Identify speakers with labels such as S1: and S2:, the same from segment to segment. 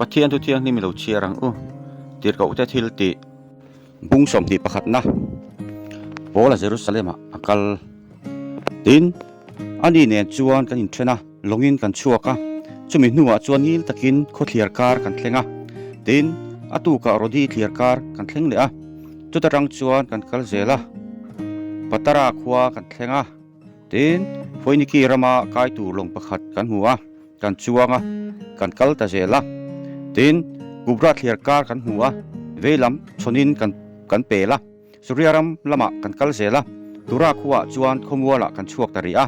S1: Pathian thu thianghlim i lo chhiar ang u. Tirhkohte thil tih bung 21 pakhatna Paula Jerusalem-ah a kal. Tin, ani nen chuan kan inthen a, lawngin kan chhuak a, chumi hnuah chuan ngil takin khawthliar kar kan thleng a. Tin, a tukah Rodi thliar kar kan thleng leh a, chuta tang chuan kan kal zel a, Patara khua kan thleng a. Tin, Foiniki rama kai tur lawng pakhat kan hmu a, kan chuang a, kan kal ta zel a. Tin, Kubra thliar kar kan hmu a, veilam chhawnin kan kan pel a. Suria ram lamah kan kal zel a, Tura khuaah chuan khawmualah kan chhuak ta rih a,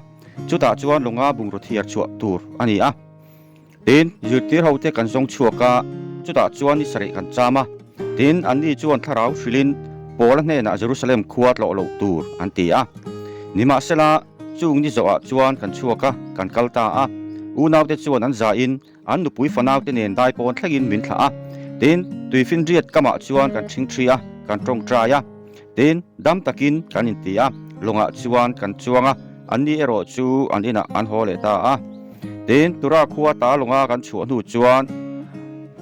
S1: chutah chuan lawnga bungraw thiar chhuah tur a ni a. Tin, zirtir hote kan zawng chhuak a, chutah chuan ni sarih kan cham a. Tin, anni chuan thlarau hrilhin Paula hnenah Jerusalem khua tlawh loh tur an ti a. Nimahsela, chung ni zawhah chuan kan chhuak a, kan kal ta a. Unaute chuan an zahin an nupui fanaute nen dai pawn thlengin min thlah a. Tin, tuifinriat kamah chuan kan ṭhingṭhi a, kan ṭawngṭai a. Tin, dam takin kan inti a, lawngah chuan kan chuang a, anni erawh chu an inah an haw leh ta a. Tin, Tura khua ta lawnga kan chhuah hnu chuan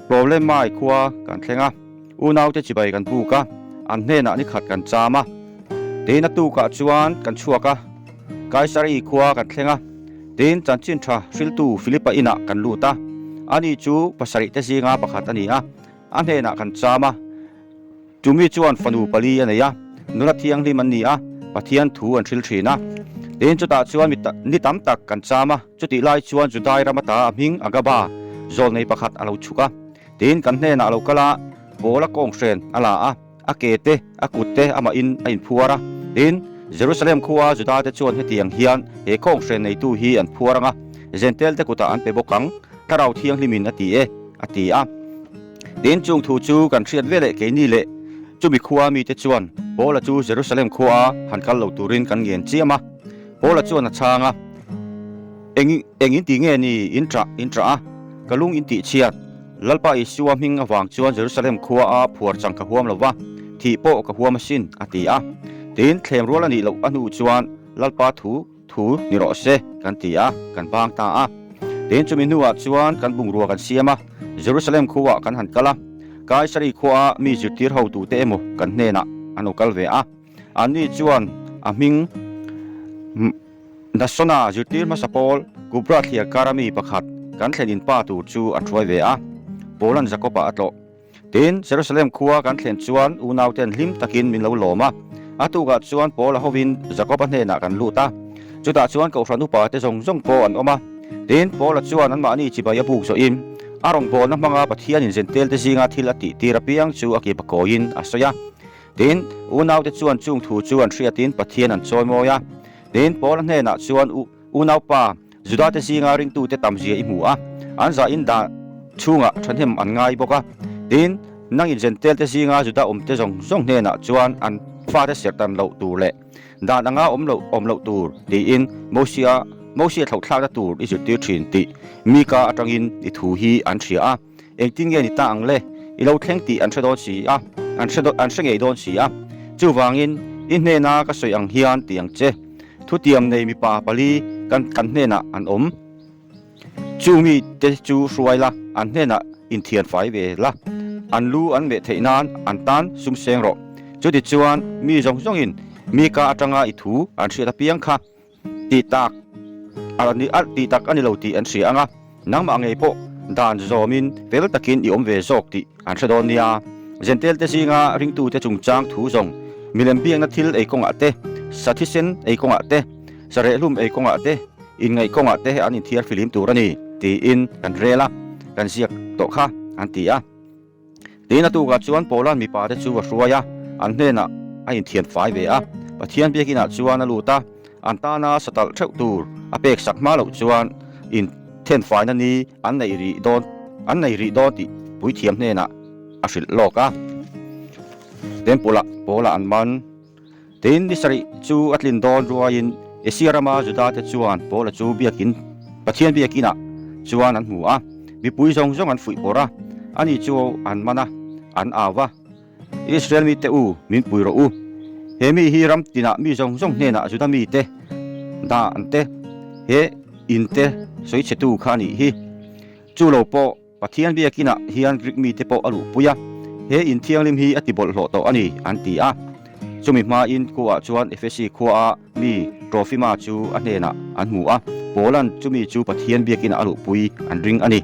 S1: Ptolemae khua kan thleng a, unaute chibai kan buk a, an hnenah ni khat kan cham a. Tin, a tukah chuan kan chhuak a, Kaisari khua kan thleng a. Tin, chanchin tha hriltu Filipa inah kan lut a, ani chu pasarih te zinga pakhat a ni a, a hnenah kan cham a. Chumi chuan fanu pali a nei a, nula thianghlim an ni a, Pathian thu an hril thin a. Tin, chutah chuan mi ni tam tak kan cham a, chutih lai chuan Judai ram ata a hming Agaba zawlnei pakhat a lo chhuk a. Tin, kan hnenah a lo kal a, Paula kawnghren a la a, a ke te, a kut te amahin a inphuar a. Tin, Jerusalem khua Judate chuan hetiang hian he kawnghren neitu hi an phuar ang a, Jentail-te kutah an pe bawk ang, Thlarau Thianghlimin a ti e, a ti a. Tin, chung thu chu kan hriat veleh keini leh chumi khua mite chuan Paula chu Jerusalem khua han kal lo turin kan ngen chiam a. Paula chuan a chhang a, Eng eng in ti nge ni in ṭah in ṭah a, ka lung in tih chhiat. Lalpa Isua hming avang chuan Jerusalem khua a phuar chang ka huam lo va, thih pawh ka huam asin, a ti a. Tin, thlem rual a nih loh a hnu chuan Lalpa thu Thu ni rawh se kan ti a, kan bang ta a. Tin, chumi hnuah chuan kan bungrua kan siam a, Jerusalem khuaah kan han kal a. Kaisari khuaa mi zirtir hotute emaw kan hnenah an lo kal ve a. Anni chuan a hming Nasona zirtir hmasa pawl Kubra thliar kara mi pakhat kan thlen in pa tur chu an hruai ve a, Paulan Jakob-ah a tlawh. Tin, Jerusalem khua kan thlen chuan unauten hlim takin min lo lawm a. A tukah chuan Paula hovin Jakoba hnenah kan lut a. Chutah chuan Kohhran upate zawng zawng pawh an awm a. Tin, Paula chuan anmahni chibai a buk zawhin, a rawngbawlna hmanga Pathianin Zentelte zinga thil a tihtir apiang chu a kipa kawiin a sawi a. Tin, unaute chuan chung thu chu an hriatin Pathian an chawimawi a. Tin, Paula hnenah chuan Unaupa, Judate zinga ringtute tamzia i hmu a, an zahin dah chhungah thahnem an ngai bawk a. Tin, nangin Jentail-te zinga Juda awmte zawng zawng hnenah chuan an fate serhtan loh tur leh dan anga awm loh awm loh tur tiin Mosia Mosia thlauhthlakna tur i zirtir thin tih Mika atangin i thu hi an hria a. Engtin nge ni ta ang le? I lo thleng tih an hre dawn si a, an hre an hre ngei dawn si a. Chuvangin, i hnena ka sawi ang hian ti ang che. Thutiam nei mipa pali kan kan hnenah an awm. Chu mite chu hruai la, an hnenah inthian fai ve la. An lu an meh theih nan an tan sum seng rawh. Chutichuan, mi zawng zawngin Mika atanga i thu an hriat apiang kha Tih tak a ni a, tih tak a ni lo tih an hria ang a, nangmah ngei pawh dan zawmin fel takin i awm ve zawk tih an hre dawn nia. Zentelte zinga ringtute chungchang thu zawng milem biakna thil ei kawngah te, sa thisen ei kawngah te, sa rehlum ei kawngah te, inngaih kawngah te an inthiar filim tur a ni tiin kan rel a, kan ziak tawh kha an ti a. Tin, a tukah chuan Paula'n mipate chu a hruai a, an hnenah a inthian fai ve a. Pathian biakinah chuan a lut a, an tana satalh theuh tur a pek sak hma loh chuan inthen faina ni an nei rih dawn an nei rih dawn tih puithiam hnenah a hrilh lawk a. Temple-ah Paula an man. Tin, ni sarih chu a tlin dawn ruaiin Asia rama Judate chuan Paula chu biakin, Pathian biakinah chuan an hmu a, mipui zawng zawng an fuih pawrh a, ani chu an man a, an au va, Israel mite u, min pui rawh u. He mi hi ram tinah mi zawng zawng hnenah Juda mite dan te, he in te sawichhetu kha a nih hi. Chu lo pawh. Pathian biakinah hian Grik mite pawh a luhpui a, he in thianghlim hi a ti bawlhhlawh tawh a ni, an ti a. Chumi hmain khuaah chuan Efesi khuaa mi Trofima chu a hnenah an hmu a, Paula'n chumi chu Pathian biakinah a luhpui an ring a ni.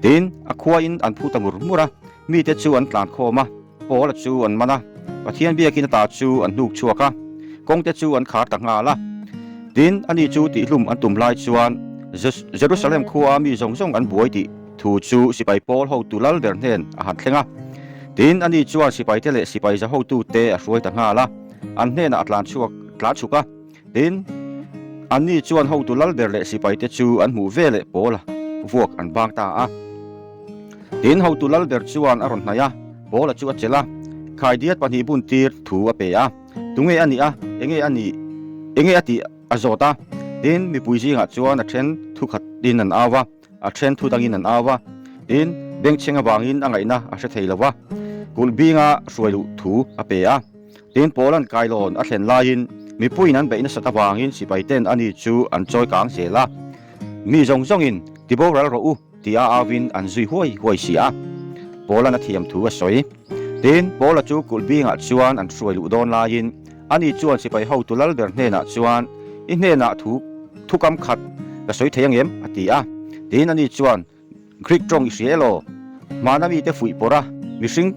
S1: Tin, a khuain an phu ta mur mur a, mite chu an tlan khawm a, Paula chu an man a, Pathian biakin ata chu an hnuk chhuak a, kawngte chu an khar ta nghal a. Tin, ani chu tihhlum an tum lai chuan Jerusalem khuaa mi zawng zawng an buai tih thu chu sipai pawl hotu lal ber hnen a han thleng a. Tin, ani chuan sipaite leh sipai za hotute a hruai ta nghal a, an hnenah a tlan chhuak tlan chhuk a. Tin, anni chuan hotu lal ber leh sipaite chu an hmuh ve leh pawl a, vuak an bang ta a. Tin, hotu lal ber chuan a rawn hnaih a, Paula chu a chelh a, khaidiat pahnih bun tir thu a pe a, Tunge a nih a, enge a nih, enge a tih a zawt a. Tin, mipui zingah chuan a then thu khatin an au a, a then thu dangin an au a. Tin, bengchheng avangin a ngaihna a hre thei lo va, kulh binga hruai luh thu a pe a. Tin, Paula'n kailawn a thlen laiin mipuiin an beih nasat avangin sipaite'n ani chu an chawi kang zel a. Mi zawng zawngin, Ti boral rawh u, tia auin an zui huai huai si a. Paula'n a thiam thu a sawi. Tin, Paula chu kulh bingah chuan an hruai luh dawn laiin ani chuan sipai hotu lal ber hnenah chuan, I hnenah thu thukam khat ka sawi thei angem? a ti a. Tin, ani chuan, Greek tawng i hria elaw? Hmana mite fuih pawrh a, mihring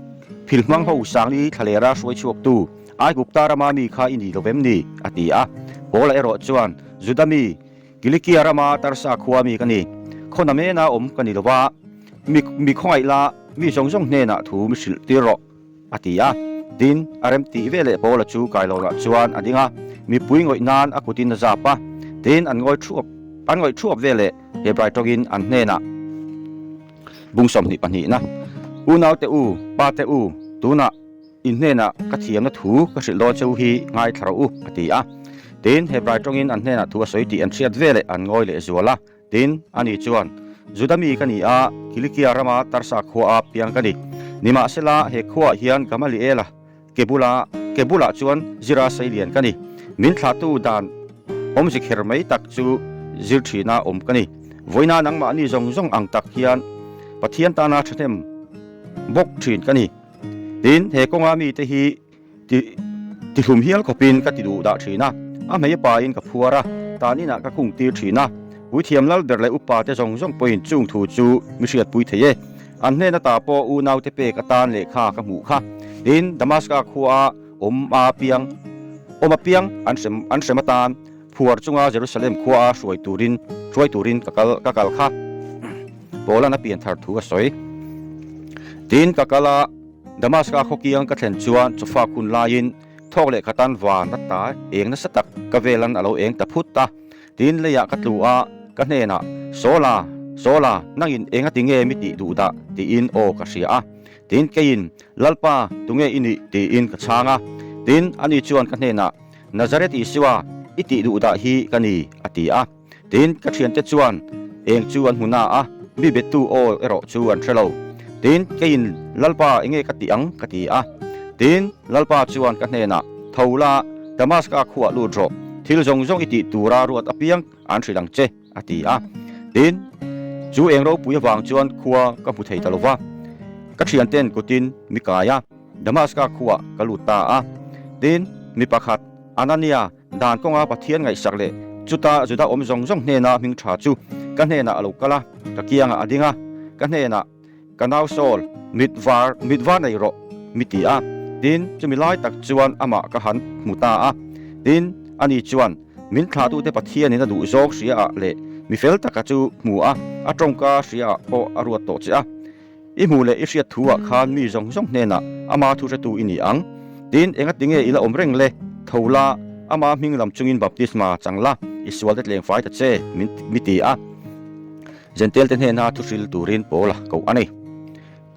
S1: phil hmang ho sangli thlalera hruai chhuaktu Aigupta rama mi kha i ni lo vem ni? a ti a. Paula erawh chuan, Juda mi, Kilikia rama Tarsa khua mi ka ni. Khaw namena awm ka ni lo va, mi mi khawngaih la, mi zawng zawng hnenah thu mi hrilh tir rawh, a ti a. Tin, a rem tih veleh Paula chu kailawnah chuan a ding a, mipui ngawih nan a kutin a zap a. Tin, an ngawi thuap an ngawih thuap veleh Hebrai tawngin an hnenah bung 22 na, Unaute u, pate u, tunah in hnenah ka thiamna thu ka hrilh dawn che u hi ngaithla rawh u, a ti a. Tin, Hebrai tawngin an hnenah thu a sawi tih an hriat veleh an ngawi leh zual a. Tin, ani chuan, Juda mi ka ni a, Kilikia rama Tarsa khuaa piang ka ni. Nimahsela, he khuaah hian Gamaliela ke bula ke bulah chuan zira seilian ka ni. Min thlahtu dan awmzi kher mai tak chu zir thina awm ka ni. Vawiina nangmahni zawng zawng ang tak hian Pathian tana thahnem bawk thin ka ni. Tin, he kawnga mite hi Ti tihlum hial khawpin ka ti duh dah thin a, a hmei pain ka phuar a, tan inah ka khung tir thin a. Puithiam lal ber leh upa te zawng zawng pawhin chung thu chu mi hriatpui thei e. An hnen ata pawh unaute pek atan lehkha ka hmuh kha. Tin, Damaska khua awm a piang awm apiang an hrem an hrem atan phuar chunga Jerusalem khua a hruai turin hruai turin ka kal ka kal kha. Paula'n a pian thar thu a sawi. Tin, ka kal a. Damaska khawkiang ka thlen chuan chawfak hun laiin thawk leh khatan van a ta eng nasa tak ka velan a lo eng ta phut a. Tin leiah ka tlu a, ka hnenah, Sawla, Sawla, nangin eng a ti nge mi tih duh dah? tiin aw ka hria a. Tin keiin, Lalpa, tunge i nih? tiin ka chhang a. Tin ani chuan ka hnenah, Nazareth Isua, i tih duh dah hi ka ni, a ti a. Tin, ka thiante chuan eng chu an hmu na a, mi bettu aw erawh chu an hre lo. Tin, keiin, Lalpa, enge ka tih ang? ka ti a. Tin, Lalpa chuan ka hnenah, Tho la, Damaska khuah lut rawh, thil zawng zawng i tih tura ruat apiang an hrilh ang che, a ti a. Tin, chu eng ropui avang chuan khua ka hmu thei ta lo va, ka thianten kutin mi kai a, Damaska khuah ka lut ta a. Tin, mi pakhat, Anania, Dan kawnga Pathian ngaihsak leh chuta Juda awm zawng zawng hnena hming tha chu ka hnenah a lo kal a, ka kiangah a ding a, ka hnenah, Ka nau Saul, mit var mit var nei rawh, mi ti a. Tin, chumi lai tak chuan amah ka han hmu ta a. Tin, ani chuan, Min thlahtute Pathianin a duh zawk hriaah leh mi fel taka chu hmu a, a tawngka hriaah pawh a ruat tawh che a. I hmuh leh i hriat thu ah khan mi zawng zawng hnenah ama thu hretu i ni ang. Tin, engati nge i la awm reng le? Tho la, ama hming lam chungin baptisma chang la, i sual te tleng fai ta che, min mi ti a. Jentail te hnena thu hril turin Paula koh a ni.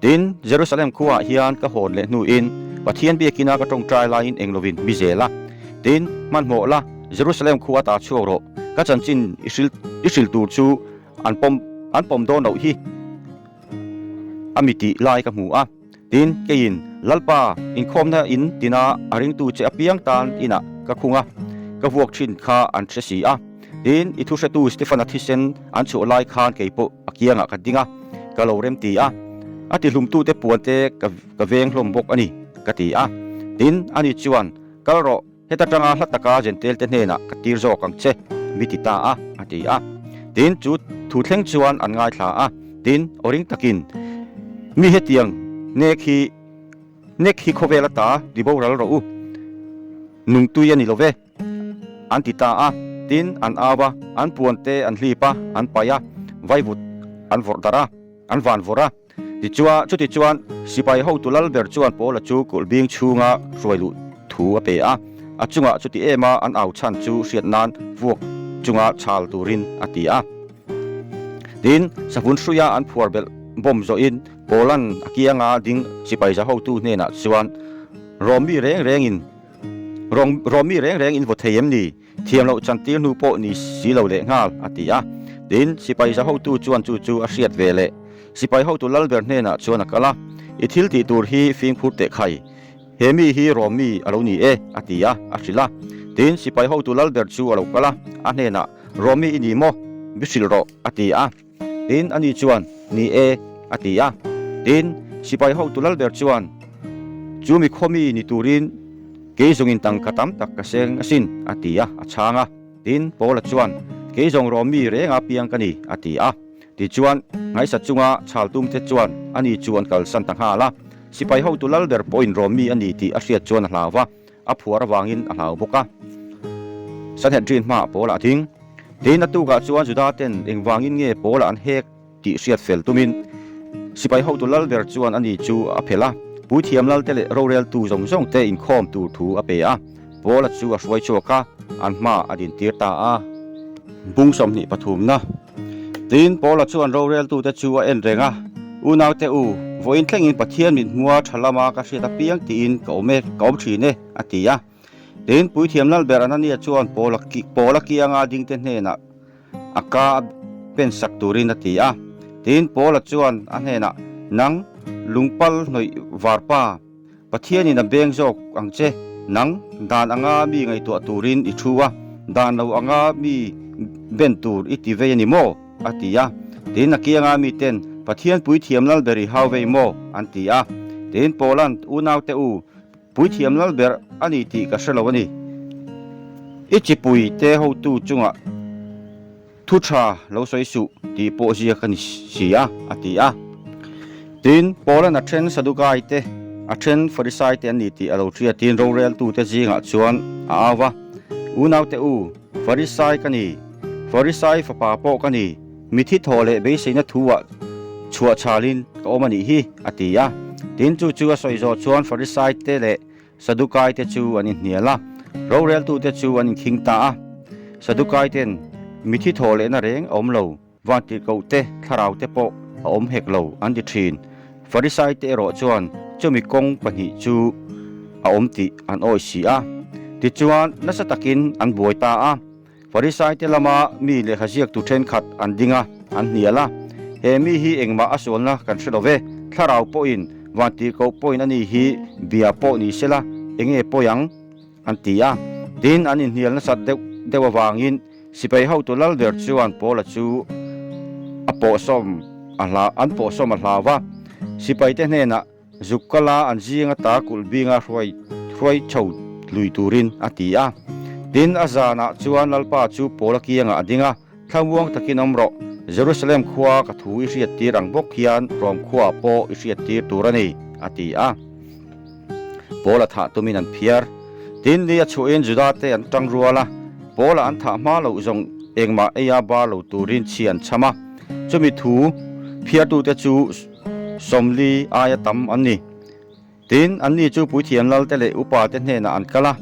S1: Tin, Jerusalem khuaah hian ka hawn leh hnuin Pathian biakina ka tawngtai laiin eng lovin mi zel a. Tin, hmanhmawh la, Jerusalem khua ta chhuak rawh, ka chanchin i hril i hril tur chu an pawm an pawm dawn loh hi. A mi tih lai ka hmu a, tin, keiin, Lalpa, inkhawmna in tina a ringtu che apiang tan inah ka khung a, ka vuak thin kha an hre si a. Tin, i thuhretu Stefana thisen an chhuah lai khan kei pawh a kiangah ka ding a. Ka lo remti a, a tihlumtute puante ka veng hlawm bawk a ni, ka ti a. Tin, ani chuan, Kal rawh, heta tanga hla taka Jentelte hnenah ka tir zawk ang che, mi ti ta a, a ti a. Tin, chu thu thleng chuan an ngaithla a, tin, aw ring takin, Mi hetiang nek hi nek hi khawvel ata ti boral rawh u, nungtui a ni lo ve. An ti ta a, tin, an au a, an puan te an hlip a, an paih a, vaivut an vawrh darh a, an van vawrh a. Tichuan, chutichuan, sipai hotu lal ber chuan Paula chu kulh bing chhunga hruai luh thu a pe a, a chungah chuti ema an au chhan chu hriat nan vuak chunga chhal turin a ti a. Tin, savun hruia an phuar belh bawm zawhin Paula'n a kianga ding sipai za hotu hnenah chuan, Rawm mi reng rengin, Rawng rawm mi reng reng in vaw thei em ni? Thiam loh chantir hnu pawh ni si lo leh nghal, a ti a. Tin, sipai za hotu chuan chu chu a hriat ve leh. Sipai hotu lalber hnenah chuan a kal a, I thil tih tur hi fimkhur teh khai. He mi hi rawm mi a lo ni e, a ti a, a hrilh a. Tin, sipai hotu lalber chu a lo kal a, a hnenah, Rawm mi i ni maw? Mi hrilh rawh, a ti a. Tin, ani chuan, Ni e, a ti a. Tin, sipai hotu lalber chuan, Chu mi khaw mi ni turin kei zawngin tangka tam tak ka seng asin, a ti a, a chhang a. Tin, Paula chuan, Kei zawng rawh mi renga piang ka ni, a ti a. Tichuan, ngaihsat chunga chhal tumte chuan ani chu an kalsan ta nghal a. Sipai hotu lalber pawhin rawh mi a ni tih a hriat chuan a hlau va. A phuar avangin a hlau bawk a. Sanhedrin hmaah Paula a ding. Tin, a tukah chuan Juda ten engvangin nge Paula an hek tih hriat fel tumin sipai hotu lalber chuan ani chu a phelh a, puithiam lalte leh roreltu zawng zawng te inkhawm tur thu a pe a. Paula chu a hruai chhuak a, an hmaah a dintir ta a. Bung 20 pathumna. Tin, Paula chuan roreltute chu a en reng a, Unaute u, vawiin thlengin Pathian min hmua tha lama ka hriat apiang tiin ka awm e, ka awm thin e, a ti a. Tin, Puithiam Lalber Anania chuan Paula Paula kianga dingte hnenah a ka a pen sak turin a ti a. Tin, Paula chuan a hnenah, Nang, lungpal hnawih varpa, Pathianin a beng zawk ang che, nang dan anga mi ngaihtuah turin i thu a, dan lo anga mi ben tur i ti vei a ni maw? a ti a. Tin, a kianga miten, Pathian puithiam lalber i hau vei maw? an ti a. Tin, Paula'n, Unaute u, puithiam lalber a ni tih ka hre lo a ni. I chipui te hotu chungah Thu tha lo sawi suh tih pawh ziak a ni si a, a ti a. Tin, Paula'n a then Sadukai te, a then Farisai te an ni tih a lo hriatin roreltute zingah chuan a au va, Unaute u, Farisai ka ni, Farisai fapa pawh ka ni, mithi thaw leh beiseina thu-ah chhuah chhalin ka awm a nih hi, a ti a. Tin, chu chu a sawi zawh chuan Farisai te leh Sadukai te chu an inhnial a, roreltute chu an inkhing ta a. Sadukai ten mithi thaw lehna reng a awm lo, vantirhkoh te, thlarau te pawh a awm hek lo an ti thin. Farisai te erawh chuan chumi kawng pahnih chu a awm tih an awih si a. Tichuan nasa takin an buai ta a. Farisaite lama mi lehkha ziaktu thenkhat an ding a, an hnial a, He mi hi engmah a sualna kan hre lo ve, thlarau pawhin, vantirhkoh pawhin a ni hi bia pawh ni sela, enge pawi ang? an ti a. Tin, an inhnial nasat deuh deuh avangin sipai hotu lalber chuan Paula chu a pawhsawm a hla an pawhsawm a hlau va, sipaite hnenah, Zuk kala an zing ata kulh binga hruai hruai chho lui turin a ti a. Tin, a zanah chuan Lalpa chu Paula kiangah a ding a, Thlamuang takin awm rawh, Jerusalem khua ka thu i hriattir ang bawk hian Rom khuaah pawh i hriattir tur a ni, a ti a. Paula thah tumin an phiar. Tin, ni a chhuahin Judate an tang rual a, Paula an thah hma loh zawng engmah eia bar lo turin chhi an chham a. Chumi thu phiartute chu 40 aia tam an ni. Tin, anni chu puithiam lalte leh upate hnenah an kal a,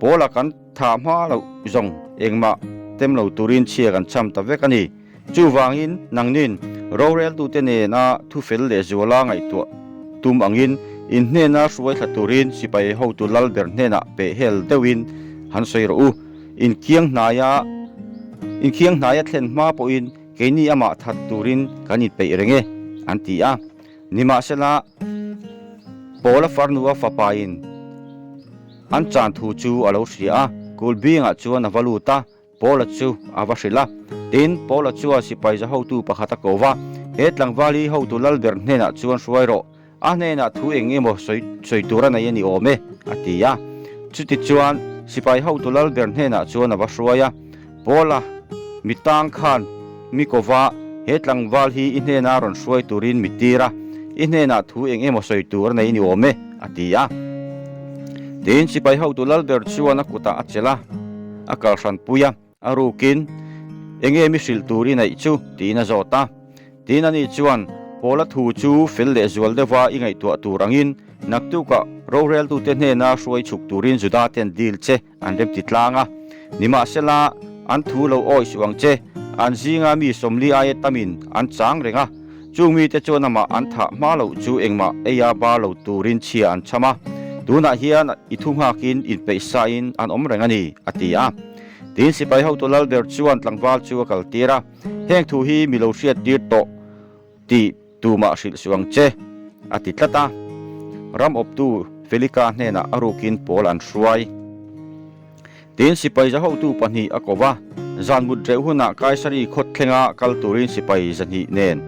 S1: Paula kan thah hma loh zawng engmah tem lo turin chhia kan cham ta vek a ni. Chuvangin, nangnin roreltute nena thu fel leh zuala ngaihtuah tum angin in hnena hruai thla turin sipai hotu lalber hnenah pehhel deuhin han sawi rawh u. Inkhiang hnaia inkhiang hnaia thlen hma pawhin Keini amah that turin kan inpeih reng e, an ti a. Nimahsela, Paula farnua fapain an chan thu chu a lo hria a, kulhbingah chuan a va lut a, Paula chu a va hrilh a. Tin, Paula chuan sipai za hotu pakhat a ko va, He tlangval hi hotu lalber hnenah chuan hruai rawh, a hnenah thu eng emaw sawi sawi tur a nei a ni awm e, a ti a. Chutichuan, sipai hotu lalber hnenah chuan a va hruai a, Paula, mi tang khan mi ko va, he tlangval hi i hnena rawn hruai turin mi tir a, i hnenah thu eng emaw sawi tur a nei ni awm e, a ti a. Tiin sipai hotu lalber chuan a kutah a chelh a, a kal hranpui a, a rukin, Enge mi hrilh tur i neih chu? tiin a zawt a. Tin ani chuan, Paula thu chu fel leh zual deuha i ngaihtuah tur angin naktukah roreltute hnena hruai chhuk turin Juda ten dil che an remti tlang a. Nimahsela, an thu lo awi suh ang che, an zinga mi 40 aia tamin an chang reng a, chung mite chuan amah an thah hma loh chu engmah eia ba lo turin chhia an chham a, tunah hian i thu nghakin inpeih sain an awm reng a ni, a ti a. Tin, sipai hotu lalber chuan tlangval chu a kaltir a, Heng thu hi mi lo hriattir tawh tih tumah hrilh suh ang che, a ti tlat a. Ram awptu Felika hnenah a rukin Paul an hruai. Tin, sipai za hotu pahnih a ko va, zan mut reuh hunah Kaisari khawt thlenga kal turin sipai 200 nen,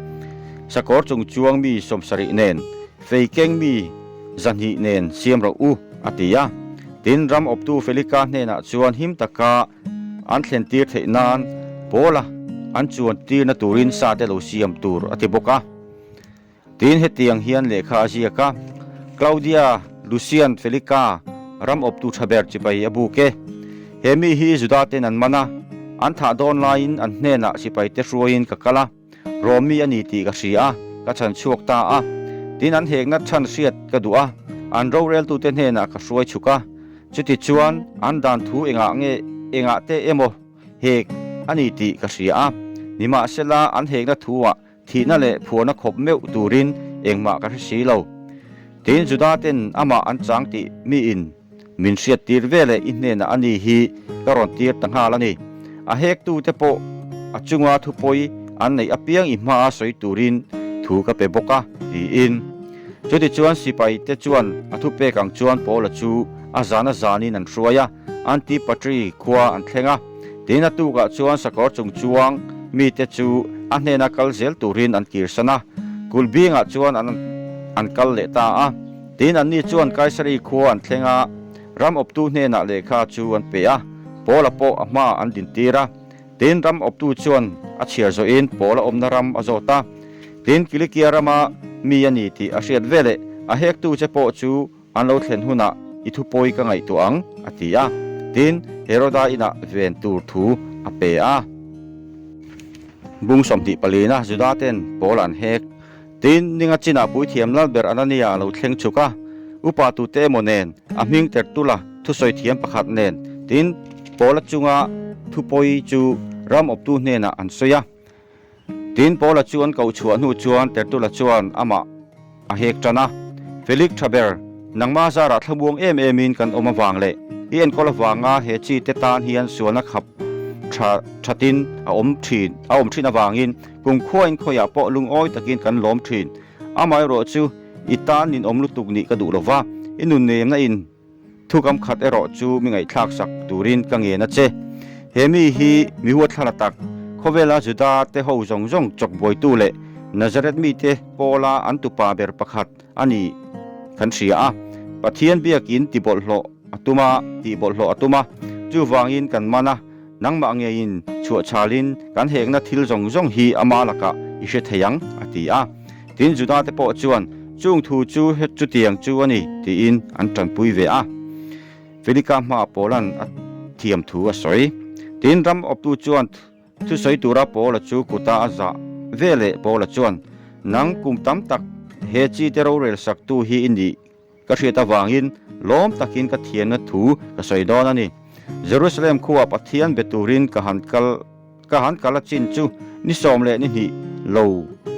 S1: sakawr chung chuang mi 70 nen, fei keng mi 200 nen siam rawh u, a ti a. Tin, ram awptu Felika hnenah chuan him taka An thlen tir theih nan Paula an chuan tirna turin sa te lo siam tur a ti bawk a. Tin hetiang hian lehkha a ziak a, Claudia Lucian Felica ram awptu tha ber chipai a buk e. He mi hi Juda ten an man a, an thah dawn laiin an hnenah sipai te hruaiin ka kal a, Rom mi a ni tih ka hria a, ka chhan chhuak ta a. Tin an hekna chhan hriat ka duh a, an roreltute hnenah ka hruai chhuk a. Chutichuan an dan thu engah nge engah te emaw hek a ni tih ka hria a, nimahsela an hekna thu-ah thihna leh phuahna khawp meuh turin engmah ka hre si lo. Tin Juda ten amah an chang tih miin min hriattir veleh i hnenah a ni hi ka rawn tir ta nghal a ni. A hektute pawh a chunga thupawi an neih apiang i hmaa sawi turin thu ka pe bawk a, tiin. Chutichuan sipaite chuan a thupek ang chuan Paula chu a zan a zanin an hruai a, Antipatri khua an thleng a. Tin a tukah chuan sakawr chung chuang mite chu a hnena kal zel turin an kirsan a, kulh bingah chuan an an kal leh ta a. Tin anni chuan Kaisari khua an thleng a, ram awptu hnenah lehkha chu an pe a, Paula pawh a hmaah an dintir a. Tin, ram awptu chuan a chhiar zawhin Paula awmna ram a zawt a. Tin, Kilikia rama mi a ni tih a hriat veleh a hektu che pawh chu an lo thlen hunah i thupawi ka ngaihtuah ang, a ti a. Tin, Heroda inah ven tur thu a pe a. Bung 20 palina Juda ten Paula an hek. Tin, ninga chinah puithiam lalber Anania a lo thleng chhuk a, upa tute emaw nen, a hming Tertula thusawi thiam pakhat nen, tin, Paula chunga thupawi chu ram awptu hnenah an sawi a. Tin, Paula chu an koh chhuah hnu chuan Tertula chuan amah a hek tan a, Felik tha ber, nangma zarah thlamuang em emin kan awm avang leh i enkawl avanga he chi te tan hian sualna khap tha thatin a awm thin a awm thin avangin Kumkhuain khawiah pawh lungawi takin kan lawm thin. Amaherawh chu i tan ninawm lutuk nih ka duh lo va, i nunnemna in thukam khat erawh chu mi ngaihthlak sak turin ka ngen a che. He mi hi mi huatthlala tak, khawvela Juda te ho zawng zawng chawkbuaitu leh Nazareth mite pawla an tupa ber pakhat a ni kan hria a. Pathian biakin tibawlhhlawh a tum a, tihbawlhhlawh a tum a, chuvangin kan man a. Nangmah ngeiin chhuahchhalin kan hekna thil zawng zawng hi ama lakah i hre thei ang, a ti a. Tin, Juda-te pawh chuan, Chung thu chu chutiang chu a ni, tiin an tanpui ve a. Felika hmaah Paula'n a thiam thu a sawi. Tin, ram awptu chuan thusawi tura Paula chu kuta a zah veleh Paula chuan, Nang kum tam tak he chite rorel saktu hi i nih Ka hriat avangin lawm takin ka thiamna thu ka sawi dawn a ni. Jerusalem khuaa Pathian be turin ka han kal ka han kal a chin chu ni 12 lo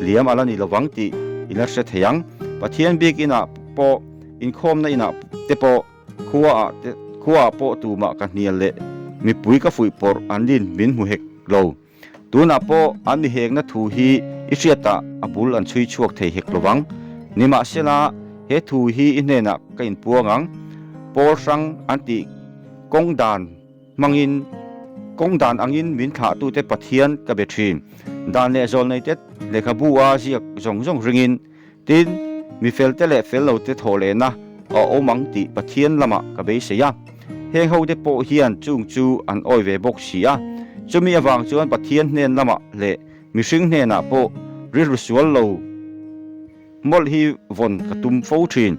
S1: liam a la ni lovang tih i la hre thei ang. Pathian bik inah pawh, inkhawmna inah te pawh, khuaah te khuaah pawh tumah ka hnial leh mipui ka fuih pawrh an nin min hmu hek lo. Tunah pawh an mi hekna thu hi i hriatah a bul an chhui chhuak thei hek lo vang. Nimahsela, he thu hi i hnenah ka inpuang ang, Pawl hrang an tih kawng dan hmangin. Kawng dan angin min thlahtute Pathian ka be thin. Dan leh zawlneite lehkhabu a ziak zawng zawng ringin, tin, mi felte leh fel lote thawh lehna a awm ang tih Pathian lamah ka beisei a. Heng hote pawh hian chung chu an awi ve bawk si a. Chumi avang chuan Pathian hnen lamah leh mihring hnenah pawh rilru sual lo mawlh hi vawn ka tum fo thin.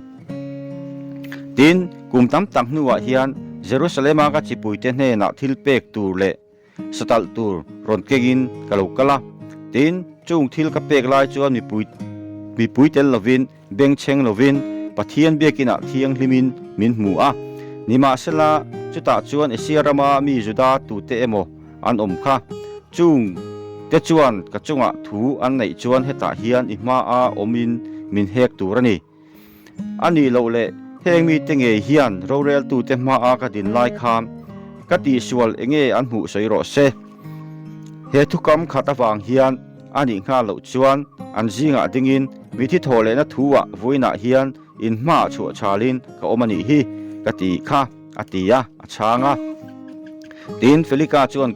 S1: Tin, kum tam tak hnuah hian Jerusalema ka chipuite hnenah thil pek tur leh satalh tur rawn kengin ka lo kal a. Tin, chung thil ka pek lai chuan mipui mipui tel lovin, bengchheng lovin Pathian biakinah thianghlimin min hmu a. Nimahsela, chutah chuan Asia rama mi Juda tute emaw an awm kha. Chung te chuan ka chungah thu an neih chuan hetah hian i hmaa awmin min hek tur a ni. A nih loh leh heng mite ngei hian roreltute hmaa ka din lai khan ka tihsual enge an hmuh sawi rawh se. He thukam khat avang hian a nih nghal loh chuan an zingah dingin mithi thawh lehna thu-ah vawiinah hian in hmaah chhuah chhalin ka awm a nih hi ka ti kha a ti a, a chhang a. Tin, Felika chuan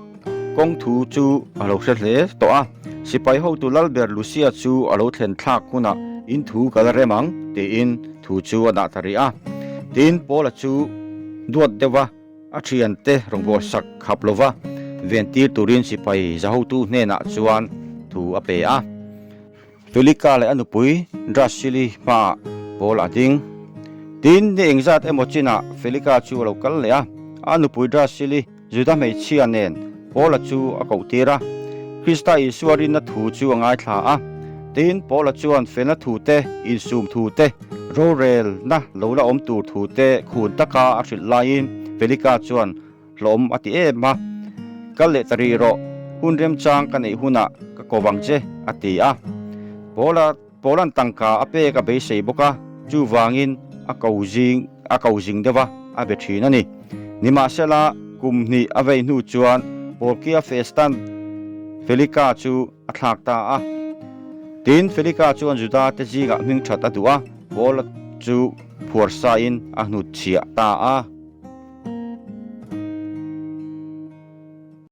S1: kawng thu chu a lo hre hle tawh a, sipai hotu lalber Lusia chu a lo thlen thlak hunah in thu ka la rem ang tiin thu chu a dah ta rih a. Tin, Paula chu duat deuh va a thiante rawngbawlsak khap lova ventir turin sipai zahotu hnenah chuan thu a pe a. Felika leh a nupui Drasili hmaah Paul a ding. Tin, ni engzat emaw chinah Felika chu a lo kal leh a, a nupui Drasili Juda hmeichhia nen Paula chu a kohtir a. Krista Isua rinna thu chu a ngaithla a. Tin, Paula chuan felna thu te, insum thu te, rorelna lo la awm tur thu te khun taka a hrilh laiin Felika chuan Hlawm a ti em a, Kal leh ta rih rawh, hun remchang ka neih hunah ka ko vang che, a ti a. Paula Paula'n tangka a pek a beisei bawk a, chuvangin a ko zing a ko zing deuh a, a be thin a ni. Nimahsela, kum hnih a vei hnu chuan Porkia Festan Felika chu a thlak ta a. Tin, Felika chuan Juda te zingah hmingthat a duh a, Paula chu phuarsain a hnutchhiah ta a.